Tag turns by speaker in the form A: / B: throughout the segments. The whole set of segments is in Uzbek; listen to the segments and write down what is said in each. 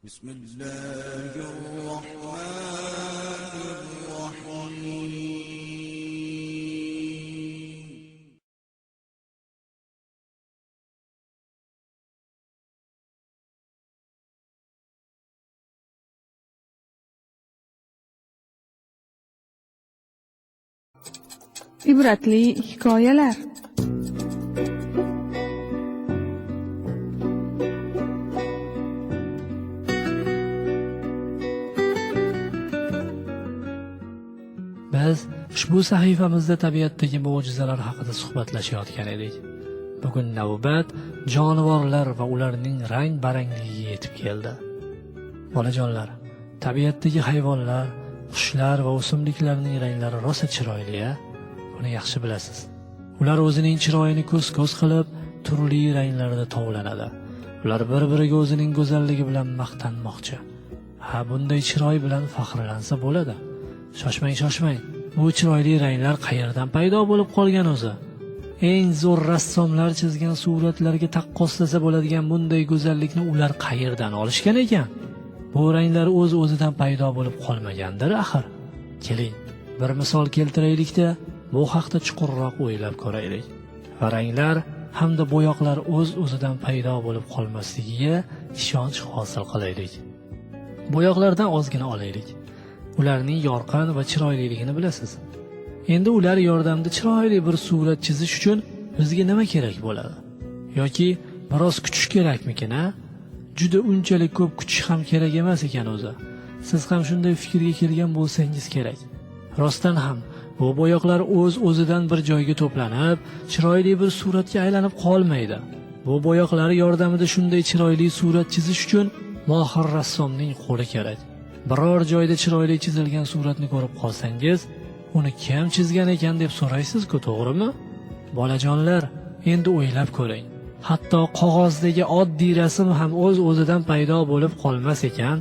A: بسم الله الرحمن الرحيم.
B: Ibratli hikoyalar.
C: Biz ushbu sahifamizda tabiatdagi mo'jizalar haqida suhbatlashayotgan edik. Bugun navbat jonivorlar va ularning rang-barangligiga yetib keldi. Bolajonlar, tabiatdagi hayvonlar, qushlar va o'simliklarning ranglari rosa chiroyli-a? Buni yaxshi bilasiz. Ular o'zining chiroyini ko'z-ko'z qilib, turli ranglarda tovlanadi. Ular bir-biriga o'zining go'zalligi bilan maqtanmoqchi. Ha, bunday chiroy bilan faxrlansa bo'ladi. Shoshmang, shoshmang. Bu chiroyli ranglar qayerdan paydo bo'lib qolgan o'zi? Eng zo'r rassomlar chizgan suratlarga taqqoslasa bo'ladigan bunday go'zallikni ular qayerdan olishgan ekan? Bu ranglar o'z-o'zidan paydo bo'lib qolmagandir axir. Keling, bir misol keltiraylik-da, bu haqda chuqurroq o'ylab ko'raylik. Va ranglar hamda bo'yoqlar o'z-o'zidan paydo bo'lib qolmasligiga ishonch hosil qilaylik. Bo'yoqlardan ozgina olaylik. Ularning yorqin va chiroyliligini bilasiz. Endi ular yordamida chiroyli bir surat chizish uchun bizga nima kerak bo'ladi? Yoki biroz kutish kerakmikin, a? Juda unchalik ko'p kutish ham kerak emas ekan o'zi. Siz ham shunday fikrga kelgan bo'lsangiz kerak. Rostdan ham bu bo'yoqlar o'z-o'zidan bir joyga to'planib, chiroyli bir suratga aylanib qolmaydi. Bu bo'yoqlar yordamida shunday chiroyli surat chizish uchun mohir rassomning qo'li kerak. Biror joyda chiroyli chizilgan suratni ko'rib qolsangiz, uni kim chizgan ekan deb so'raysiz-ku, to'g'rimi? Bolajonlar, endi o'ylab ko'ring. Hatto qog'ozdagi oddiy rasm ham o'z-o'zidan paydo bo'lib qolmas ekan,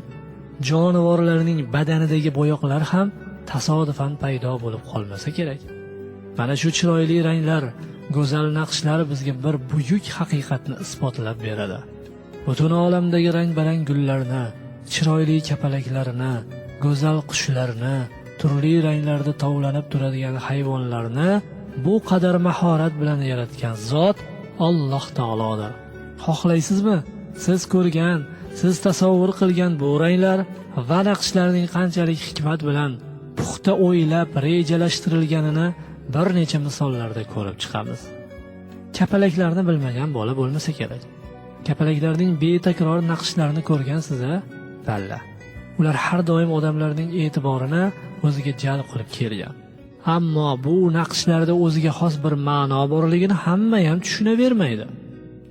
C: jonivorlarning badanidagi bo'yoqlar ham tasodifan paydo bo'lib qolmasa kerak. Mana shu chiroyli ranglar, go'zal naqshlar bizga bir buyuk haqiqatni isbotlab beradi. Butun olamdagi rang-barang gullarni, chiroyli kapalaklarni, go'zal qushlarni, turli ranglarda tovlanib turadigan hayvonlarni bu qadar mahorat bilan yaratgan zot Alloh taolodir. Xohlaysizmi? Siz ko'rgan, siz tasavvur qilgan bu ranglar va naqshlarning qanchalik hikmat bilan puxta o'ylab rejalashtirilganini bir necha misollarda ko'rib chiqamiz. Kapalaklarni bilmagan bola bo'lmasa kerak. Kapalaklarning betakror naqshlarini ko'rgansiz-a? Balla. Ular har doim odamlarning e'tiborini o'ziga jalb qilib kelgan. Ammo bu naqshlarda o'ziga xos bir ma'no borligini hamma ham tushunavermaydi.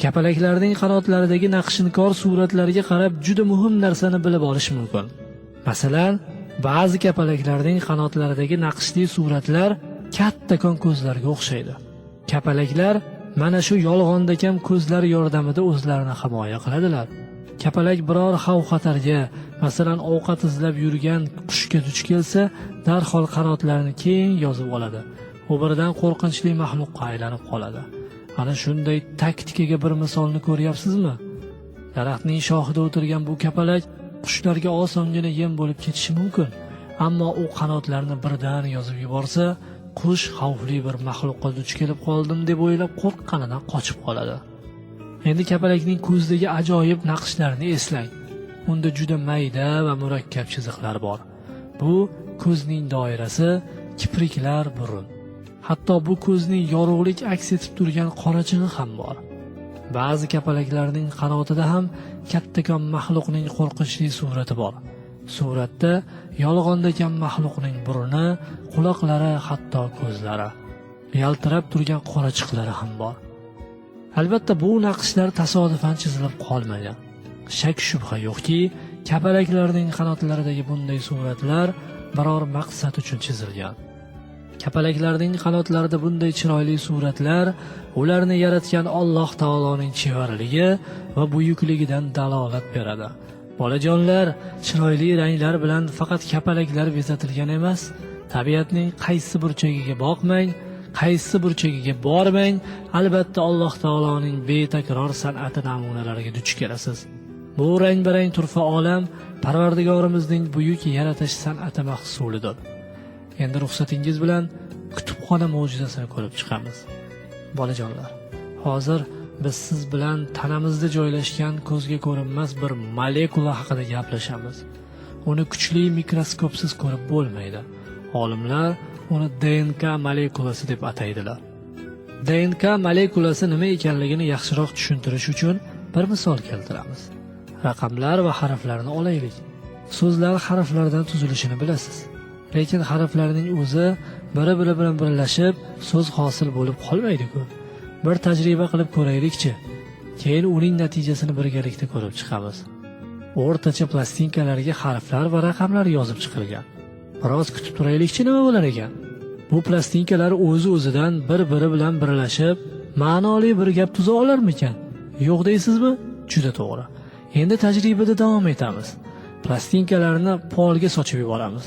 C: Kapalaklarning qanotlaridagi naqshinkor suratlarga qarab juda muhim narsani bilib olish mumkin. Masalan, ba'zi kapalaklarning qanotlaridagi naqshli suratlar kattakon ko'zlarga o'xshaydi. Kapalaklar mana shu yolg'ondakam ko'zlar yordamida o'zlarini himoya qiladilar. Kapalak biror xavf-xatarga, masalan, ovqat izlab yurgan qushga duch kelsa, darhol qanotlarini keng yozib oladi. U birdan qo'rqinchli maxluqqa aylanib qoladi. Ana shunday taktikaga bir misolni ko'ryapsizmi? Daraxtning shoxida o'tirgan bu kapalak qushlarga osongina yem bo'lib ketishi mumkin. Ammo u qanotlarini birdan yozib yuborsa, qush xavfli bir maxluqqa duch kelib qoldim deb o'ylab qo'rqqanidan qochib qoladi. Endi kapalakning ko'zidagi ajoyib naqshlarni eslang. Unda juda mayda va murakkab chiziqlar bor. Bu ko'zning doirasi, kipriklar, burun. Hatto bu ko'zning yorug'lik aks etib turgan qorachig'i ham bor. Ba'zi kapalaklarning qanotida ham kattakon maxluqning qo'rqinchli surati bor. Suratda yolg'ondakam maxluqning burni, quloqlari, hatto ko'zlari, yaltirab turgan qorachiqlari ham bor. Albatta bu naqshlar tasodifan chizilib qolmagan. Shak shubha yo'qki, kapalaklarning qanotlaridagi bunday suratlar biror maqsad uchun chizilgan. Kapalaklarning qanotlarida bunday chiroyli suratlar ularni yaratgan Alloh taoloning chevarligi va buyukligidan dalolat beradi. Bolajonlar, chiroyli ranglar bilan faqat kapalaklar bezatilgan emas, tabiatning qaysi burchagiga boqmang, qaysi burchagiga bormang, albatta Alloh taoloning betakror san'ati namunalariga duch kelasiz. Bu rang-barang turfa olam Parvardigorimizning buyuk yaratish san'ati mahsulidir. Endi ruxsatingiz bilan kutubxona mo'jizasini ko'rib chiqamiz. Bolajonlar, hozir biz siz bilan tanamizda joylashgan ko'zga ko'rinmas bir molekula haqida gaplashamiz. Uni kuchli mikroskopsiz ko'rib bo'lmaydi. Olimlar uni DNK molekulasi deb ataydilar. DNK molekulasi nima ekanligini yaxshiroq tushuntirish uchun bir misol keltiramiz. Raqamlar va harflarni olaylik. So'zlar harflardan tuzilishini bilasiz. Lekin harflarning o'zi biri-biri bilan birlashib so'z hosil bo'lib qolmaydi-ku. Bir tajriba qilib ko'raylikchi. Keyin uning natijasini birgalikda ko'rib chiqamiz. O'rtacha plastinkalarga harflar va raqamlar yozib chiqilgan. Biroz kutib turaylikchi, nima bo'lar ekan? Bu plastinkalar o'zi-o'zidan bir-biri bilan birlashib, ma'noli bir gap tuza olarmikan? Yo'q deysizmi? Juda to'g'ri. Endi tajribada davom etamiz. Plastinkalarni polga sochib yuboramiz.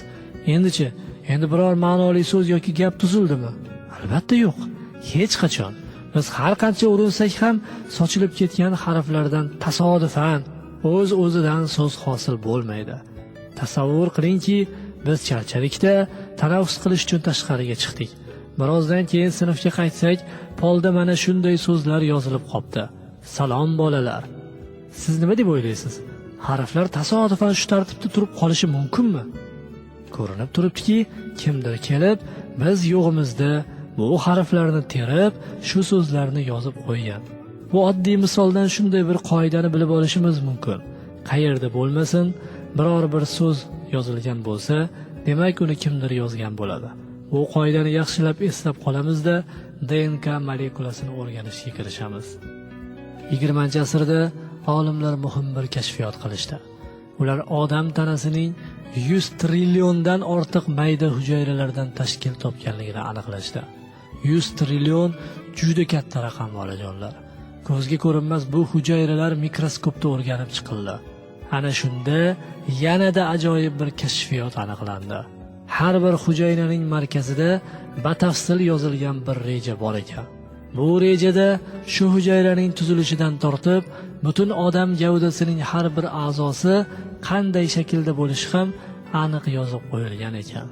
C: Endichi, endi biror ma'noli so'z yoki gap tuzildimi? Albatta yo'q. Hech qachon. Biz har qancha urinsak ham sochilib ketgan harflardan tasodifan o'z-o'zidan so'z hosil bo'lmaydi. Tasavvur qilingki, biz charchadikda tanaffus qilish uchun tashqariga chiqdik. Birozdan keyin sinfga qaytsak, polda mana shunday so'zlar yozilib qopti. Salom bolalar. Siz nima deb o'ylaysiz? Harflar tasodifan shu tartibda turib qolishi mumkinmi? Ko'rinib turibdiki, kimdir kelib, biz yo'g'imizda bu harflarni terib, shu so'zlarni yozib qo'ygan. Bu oddiy misoldan shunday bir qoidani bilib olishimiz mumkin. Qayerda bo'lmasin, biror bir so'z yozilgan bo'lsa, demak uni kimdir yozgan bo'ladi. Bu qoidani yaxshilab eslab qolamizda DNK molekulasini o'rganishga kirishamiz. 20-asrda olimlar muhim bir kashfiyot qilishdi. Ular odam tanasining 100 trilliondan ortiq mayda hujayralardan tashkil topganligini aniqlashdi. 100 trillion juda katta raqam, bolajonlar. Ko'zga ko'rinmas bu hujayralar mikroskopda o'rganib chiqildi. Ana shunda yanada ajoyib bir kashfiyot aniqlandi. Har bir hujayraning markazida batafsil yozilgan bir reja bor ekan. Bu rejada shu hujayraning tuzilishidan tortib, butun odam gavdasining har bir a'zosi qanday shaklda bo'lishi ham aniq yozib qo'yilgan ekan.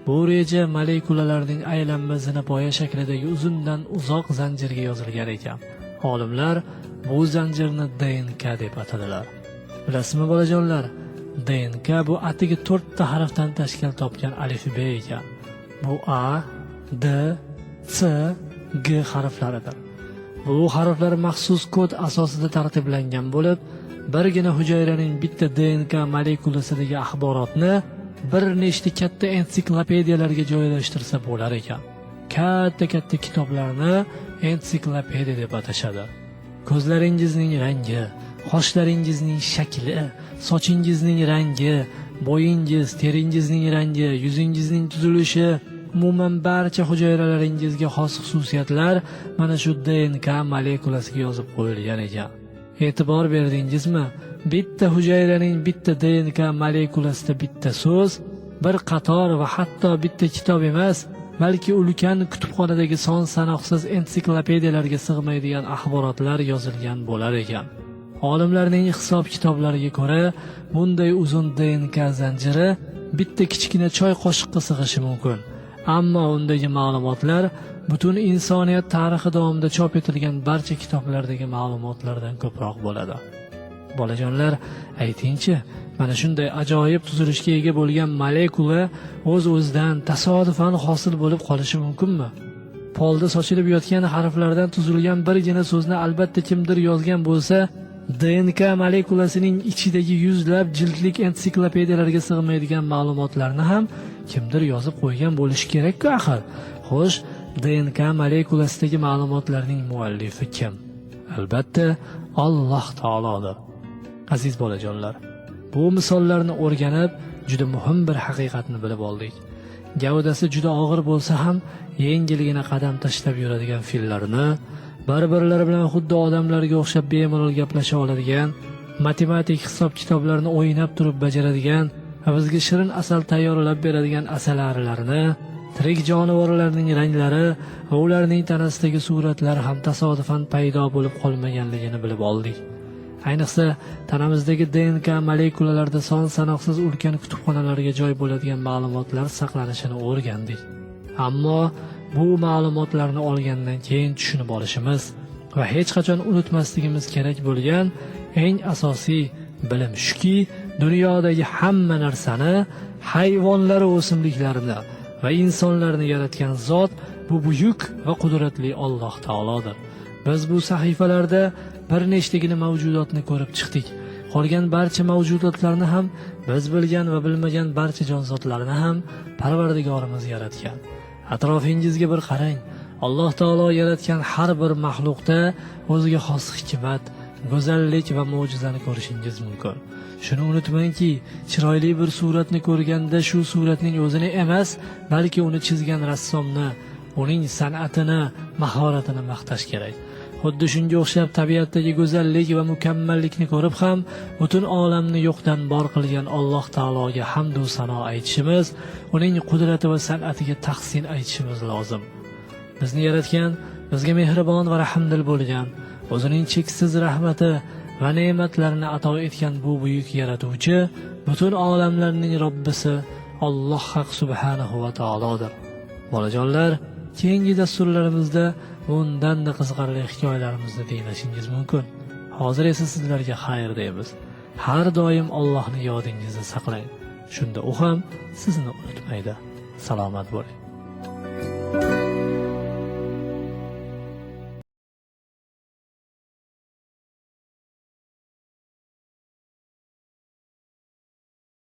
C: Bu reja molekulalarning aylanma zinapoya shaklidagi uzundan uzoq zanjirga yozilgan ekan. Olimlar bu zanjirni DNK deb atadilar. Bilasizmi bolajonlar, DNK bu atigi 4 ta harfdan tashkil topgan alifbe ekan. Bu A, D, C, G harflaridir. Bu harflar maxsus kod asosida tartiblangan bo'lib, birgina hujayraning bitta DNK molekulasidagi axborotni bir nechta katta ensiklopediyalarga joylashtirsa bo'lar ekan. Katta-katta kitoblarni ensiklopediya deb atashadi. Ko'zlaringizning rangi, qoshlaringizning shakli, sochingizning rangi, bo'yingiz, teringizning rangi, yuzingizning tuzilishi, umuman barcha hujayralaringizga xos xususiyatlar mana shu DNK molekulasiga yozib qo'yilgan ekan. E'tibor berdingizmi? Bitta hujayraning bitta DNK molekulasida bitta so'z, bir qator va hatto bitta kitob emas, balki ulkan kutubxonadagi son sanoqsiz ensiklopediyalarga sig'maydigan axborotlar yozilgan bo'lar ekan. Olimlarning hisob kitoblariga ko'ra, bunday uzun DNK zanjiri bitta kichkina choy qoshiqqa sig'ishi mumkin. Ammo undagi ma'lumotlar butun insoniyat tarixi davomida chop etilgan barcha kitoblardagi ma'lumotlardan ko'proq bo'ladi. Bolajonlar, aytingchi, mana shunday ajoyib tuzilishga ega bo'lgan molekula o'z-o'zidan tasodifan hosil bo'lib qolishi mumkinmi? Polda sochilib yotgan harflardan tuzilgan birgina so'zni albatta kimdir yozgan bo'lsa, DNK molekulasining ichidagi yuzlab jildlik ensiklopediyalarga sig'maydigan ma'lumotlarni ham kimdir yozib qo'ygan bo'lishi kerak-ku axir. Xo'sh, DNK molekulasidagi ma'lumotlarning muallifi kim? Albatta, Alloh taolodir. Aziz bolajonlar, bu misollarni o'rganib, juda muhim bir haqiqatni bilib oldik. Gavdasi juda og'ir bo'lsa ham yengilgina qadam tashlab yuradigan fillarni, bir-birlari bilan xuddi odamlarga o'xshab bemalol gaplasha oladigan, matematik hisob-kitoblarni o'ynab turib bajaradigan va bizga shirin asal tayyorlab beradigan asalarilarni, tirik jonivorlarning ranglari va ularning tanasidagi suratlar ham tasodifan paydo bo'lib qolmaganligini bilib oldik. Ayniqsa, tanamizdagi DNK molekulalarida son sanoqsiz ulkan kutubxonalarga joy bo'ladigan ma'lumotlar saqlanishini o'rgandik. Ammo bu ma'lumotlarni olgandan keyin tushunib olishimiz va hech qachon unutmasligimiz kerak bo'lgan eng asosiy bilim shuki, dunyodagi hamma narsani, hayvonlar va o'simliklarni va insonlarni yaratgan zot bu buyuk va qudratli Alloh taolodir. Biz bu sahifalarda bir nechtagina mavjudotni ko'rib chiqdik. Qolgan barcha mavjudotlarni ham, biz bilgan va bilmagan barcha jonzotlarni ham Parvardigorimiz yaratgan. Atrofingizga bir qarang. Alloh taolo yaratgan har bir maxluqda o'ziga xos hikmat, go'zallik va mo'jizani ko'rishingiz mumkin. Shuni unutmangki, chiroyli bir suratni ko'rganda shu suratning o'zini emas, balki uni chizgan rassomni, uning san'atini, mahoratini maqtash kerak. Xuddi shunga o'xshab tabiatdagi go'zallik va mukammallikni ko'rib ham butun olamni yo'qdan bor qilgan Alloh taologa hamd va sano aytishimiz, uning qudrati va san'atiga tahsin aytishimiz lozim. Bizni yaratgan, bizga mehribon va rahmdil bo'lgan, o'zining cheksiz rahmati va ne'matlarini ato etgan bu buyuk yaratuvchi, butun olamlarning Robbisi Alloh haq subhanahu va taolodir. Bolajonlar, keyingi dasturlarimizda bundan-da qiziqarli hikoyalarimizni tinglashingiz mumkin. Hozir esa sizlarga xayr deymiz. Har doim Allohni yodingizda saqlang. Shunda u ham sizni unutmaydi. Salomat bo'ling.